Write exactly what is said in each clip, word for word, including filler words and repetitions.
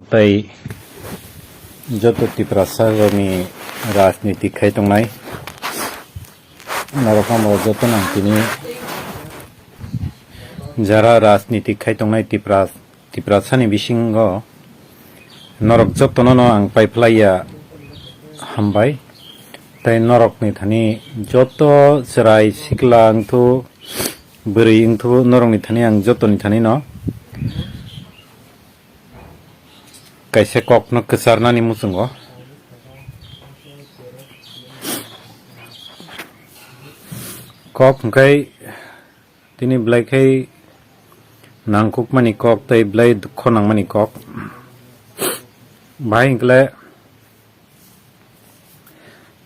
Tei joto Tiprasa rokni rajniti khai tongnai, norok joto nang tini jara rajniti khai tongnai Tipra, Tiprasani bisingo norok jotono no ang paiphlaiya hambai. Tei norokni thani joto chwrai sikla wngthu, bwrwi wngthu, norokni thani ang jotoni thani no kaisa kokno kwcharnani muchungo. Kok hwnkhe tini belai khe nangkukmani kok tei belai dukho nangmani kok. Bahai hwnkhe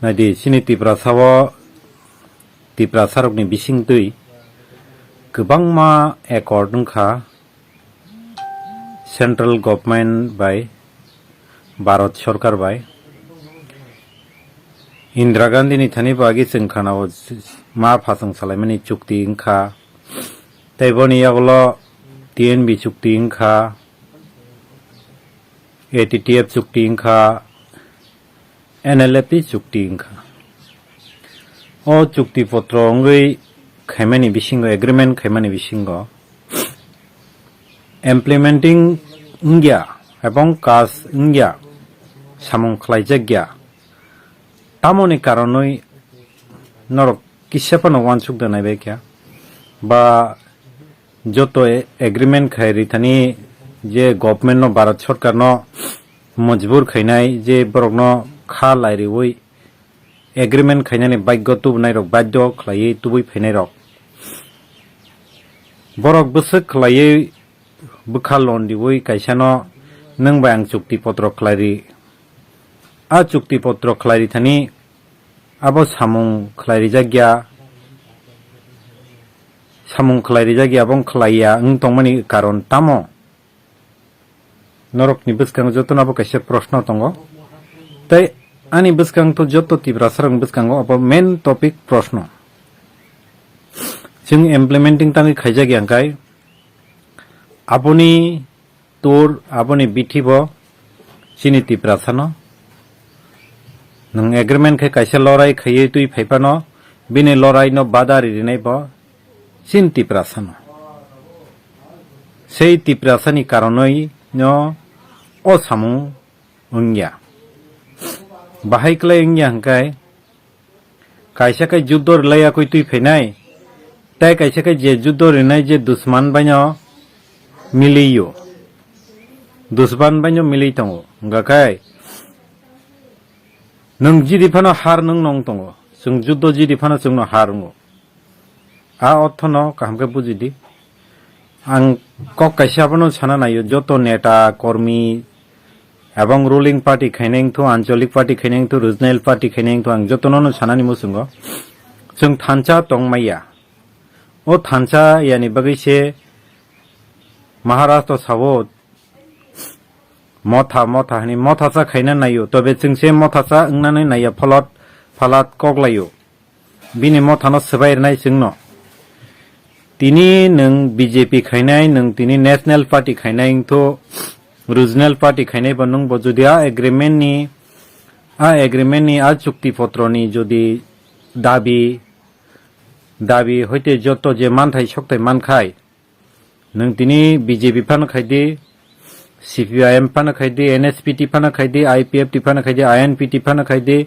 naidi, chini Tiprasa o, Tiprasa rokni bisingtwi kwbangma accord wngkha, central government bai, Bharat Sarkar bai. Indira Gandhi ni thani bo agi chwng khana o ma phasong salaimani chukti wngkha. Tei boni yagulo T N B chukti wngkha, A T T F chukti wngkha, N L F T chukti wngkha. O chukti potro wngwi khaimani bisingo, agreement khaimani bisingo implementing wngya ebong kaj wngya, samung khlaijakya. Tamoni karonwi norok kisa phano uansuk da naibaikha ba joto agreement khai rithani je government no, Bharat Sarkar no mojbur khainai je borok no kha lai riwi agreement khainani bagyo tubunai rok, badyo khlaiwi tubui phainai rok. Borok bwswk khlaiwi bwkha loan riwi kaisa no nwng bai ang chukti potro khlai ri. A chukti potro khlai rithani abo samung khlai rijakya, samung khlai rijakya, abong khlaiya wng tongmani karon tamo? Norokni bwskango jotono abo kaisa proshno tongo. Tei ani bwskango to joto Tiprasa rokni bwskango abo main topic proshno. Chwng implementing tangwi khaijakya hwnkhe aboni tur, aboni bithi bo chini Tiprasano. Nwng agreement khe kaisa lorai khaiwi twi phaiphano, bini loraino bada ririnai bo chini Tiprasano. Sei Tiprasani karonwi no o samung wngya. Bahai kwlai wngya hwnkhe, kaisa khe juddo rwlai yakwi twi phainai, tei kaisa khe je juddo rwnai je dusman baino miliyo, dusman baino milwi tongo. Hwnkha khe nwng jidi phano har nwng nong tongo, chwng juddo jidi phano chwngno har wngo. A orthono kaham khe buji di. Ang kok kaisa abono sana naio, joto neta, kormi, ebong ruling party khainai wngthu, anchalik party khainai wngthu, regional party khainai wngthu, ang jotono no sanani muchungo. Chwng thansa tongmaya. O thansa yani bagwi se Maharashtra sao motha, motha hwnwi motha cha khaina naio, tobe chwng se motha cha wngnani naiya, phalot, phalat kok laio. Bini mothano swbai rwnai chwngno. Tini nwng B J P khainai, nwng tini National Party khainai, wngthu Regional Party khainai bo nwng bo jodi a agreement ni, a agreement ni, a chukti potro ni jodi dabi, dabi hoite joto je manthai sokthai mankhai, nwng tini B J P phano khai di, C P I M phano khai di, N S P T phano khai di, I P F T phano khai di, I N P T phano khai di,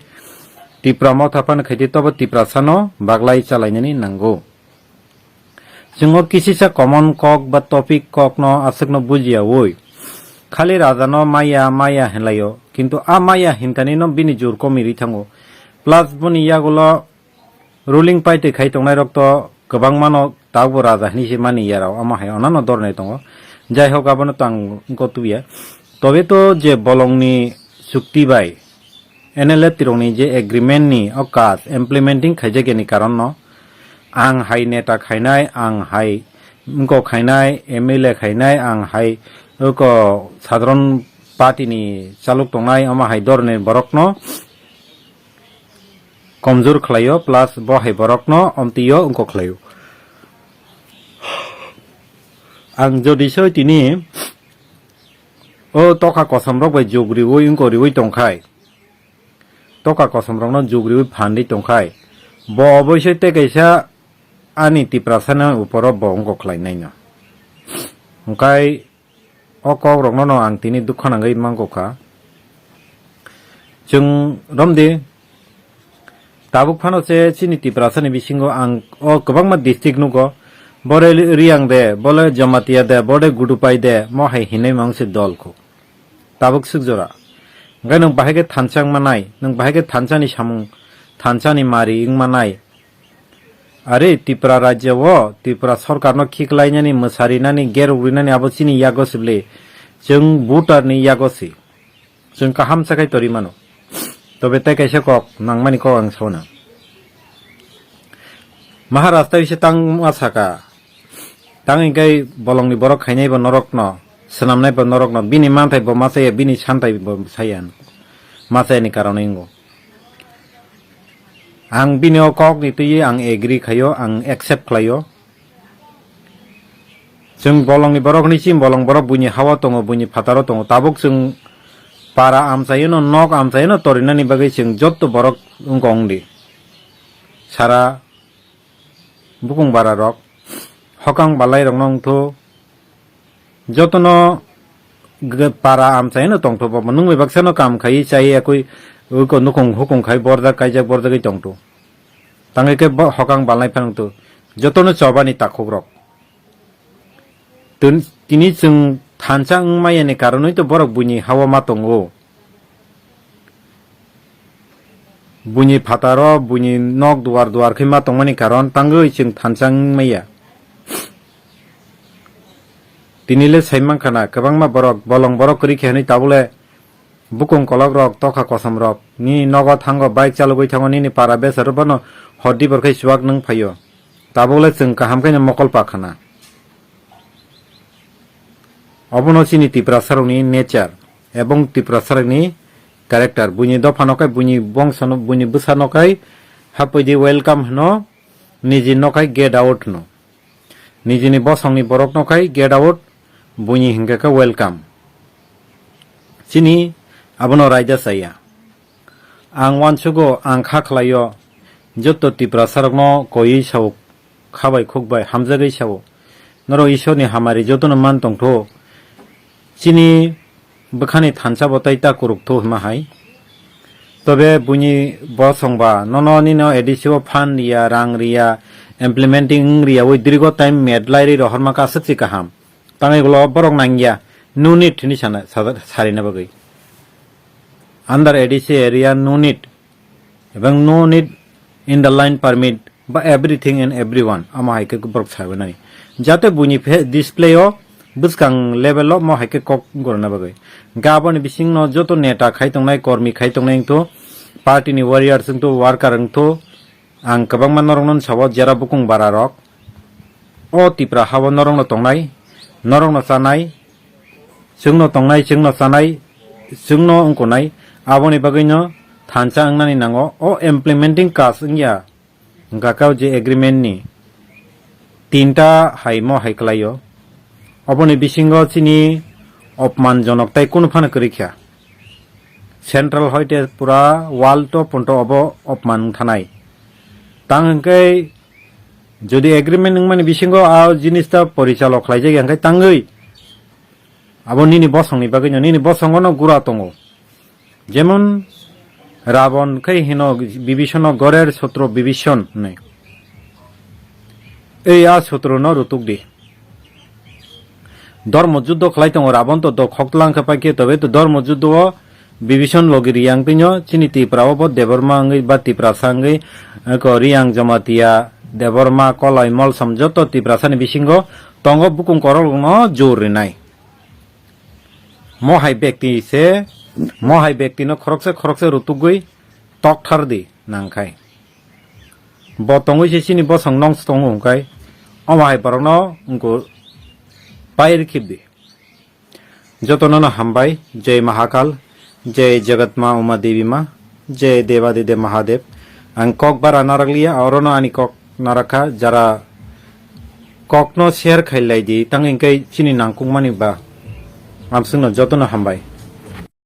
Tipra Motha phano khai di, tobo Tiprasano baglai chalainani nango. Chwng o kisisa common kok ba topic kokno aswkno bujiyaui khali rajano maya, maya hinlaio, kintu a maya hintanino bini jur komirwi thango. Plus boni yagulo ruling party khai tongnai rok to kwbangma no tabukbo raja hinwi se mani ya rok, omo hai onano dornai tongo. Jai hok, abono to ang wngkha tuya. Tobe to je bolongni chukti bai N L F T rokni je agreement ni o kaj implementing khaijak yani karon no, ang hai neta khainai, ang hai wngkok khainai, M L A khainai, ang hai wngkok sadharon party ni chalok tongnai, omo hai dornai borok no komjor khlaio, plus bo hai borokno omtwio wngkok khlaio. Ang jodi soi tini O toka kosom rok bai jug riwi wngko riwi tongkhai. Toka kosom rokno jug riwi phan ri tongkhai. Bo oboisoi tei kaisa ani Tiprasa ni uporo bo wngko khlai naino. Hwnkhe o kok rokno no ang tini dukha nangwi mangkha. Chwng romdi, tabuk phano se chini Tiprasa ni bisingo ang o kwbangma district nugo, bore Riang de, bole Jamatia de, bole Gudupai de, mo hai hinwi mang se dol kho. Tabuk swk jora. Hwnkhe nwng bahai khe thansa wng manai, nwng bahai khe thansa ni samung, thansa ni mari wng manai. Are Tripura rajya o Tripura sorkar no khiklainani, mwsarinani, geruk rinani abo chini yago se bwle. Chwng voter ni yago se. Chwng kaham sa khai tori mano. Tobe tei kaisa kok nangmani kok ang sao na. Maharaj tai se tang ma saka. Tang hingkai bolongni borok khainai bo norokno, swnamnai bo norokno, bini manthai bo ma chaya, bini santai bo saya. Ma chayani karon wngo. Ang bini o kok ni twi ang agree khaio, ang accept khlaio. Chwng bolongni borok hwnwi chini bolong borok buini hao tongo, buini phataro tongo. Tabuk chwng para amchaino, nok amchaino torinani bagwi chwng jotto borok wngkha wngdi. Sara bukung bara rok, hokang balai rokno wngthu, jotono gw-, para amchaino tongthu, bo nwng bai baksano kam khai chai yakui uko nukung hukung khai borjak kaijak borjagwi tongthu. Tangwi khe bo hokang balnai phano wngthu, jotono chobani takhuk rok. Tun-, tini chwng thansa wng maya ni karonwi to borok buini hao ma tongo. Buini phataro, buini nok duar duar khe ma tongmani karon tangwi chwng thansa wng maya. Tini le sai mankha na, kwbangma borok, bolong borok kwrwi khe hwnwi tabuk le bukung kolok rok, tokha kosom rok, nini nogo thango, bike chalogwi thango, nini para besa rok bono hor dibor khe chuwak nwng phaio. Tabuk le chwng kaham khe no mokol pa khana. Obono chini Tiprasarokni nature ebong Tiprasarokni character. Buini dophano khe, buini bongsono, buini bwsano khe hapoi di welcome hwno, niji no khe get out hwno. Nijini bosongni borokno khe get out, buini hinkhe khe welcome. Chini abono raida chaya. Ang uansugo, ang kha khlaio, joto Tiprasarokno koiwi sao, kha bai khuk bai hamjagwi sao, norok Ishorni hamari jotono man tongtho, chini bwkhani thansa bo tai ta kwrwktho hwnma hai. Tobe buini bosong ba nono nino A D C o phan riya, rang riya, implementing wng riyawi dirgo time met lairwi rohorma khe aswk se kaham. Tangwi ulo borok nangya, no need hwnwi sana, sa-, sarina bagwi. Under A D C area no need, ebang no need in the line permit ba everything and everyone, amo hai khe borok sawi nai. Jate buini phe-, display o bwskang level o mo hai khe kok gorna bagwi. Gaboni bisingno joto neta khai tongnai, kormi khai tongnai wngthu, party ni warriors wngthu, worker wngthu, ang kwbangma norokno sabo jera bukung bara rok. O Tipra hao norokno tongnai, norokno chanai, chwngno tongnai, chwngno chanai, chwngno wngkunai, aboni bagwino thansa wngnani nango. O implementing kas wngya, hwnkha khe o je agreement ni tinta hai mo hai kwlaio. Oboni bisingo chini opman jonok tai kunu phano kwrwi kha. Central hoite pura world to punto obo opman wng thanai. Tang hwnkhe jodi agreement wngmani bisingo a jinis ta porichalok khlaijak ya, hwnkhe tangwi abo nini bosongni bagwino, nini bosongono gura tongo. Jemon Rabon khe hino Bibhishono gorer sotro Bibhishon hinwi. Ei a sotrono rutuk di. Dhormo juddo khlai tongo Rabon to dok khok tlang khe paikhe, tobe to dhormo juddo o Bibhishon logi riyang twino chini Tripura o bo Debbarma wngwi ba Tiprasa wngwi, eh, ko Riyang Jamatia, Debbarma, Koloi, Molsom joto Tiprasani bisingo tongo bukung korokno jor rinai. Mo hai bekti se, mo hai bekti no khoroksa khoroksa rutugwi tokthar di nangkhai. Bo tongwi se chini bosong nong tongo hwnkhe, omo hai borokno wngkuk pair khibdi. Jotono no hambai, Jai Mahakal, Jai Jagatma Uma Devi Ma, Jai Devadideb Mahadev. Ang kok bara narakliya, orono ani kok narakha, jara kokno share khailai di, tang hingke chini nangkukmani ba. Amswkno jotono hambai.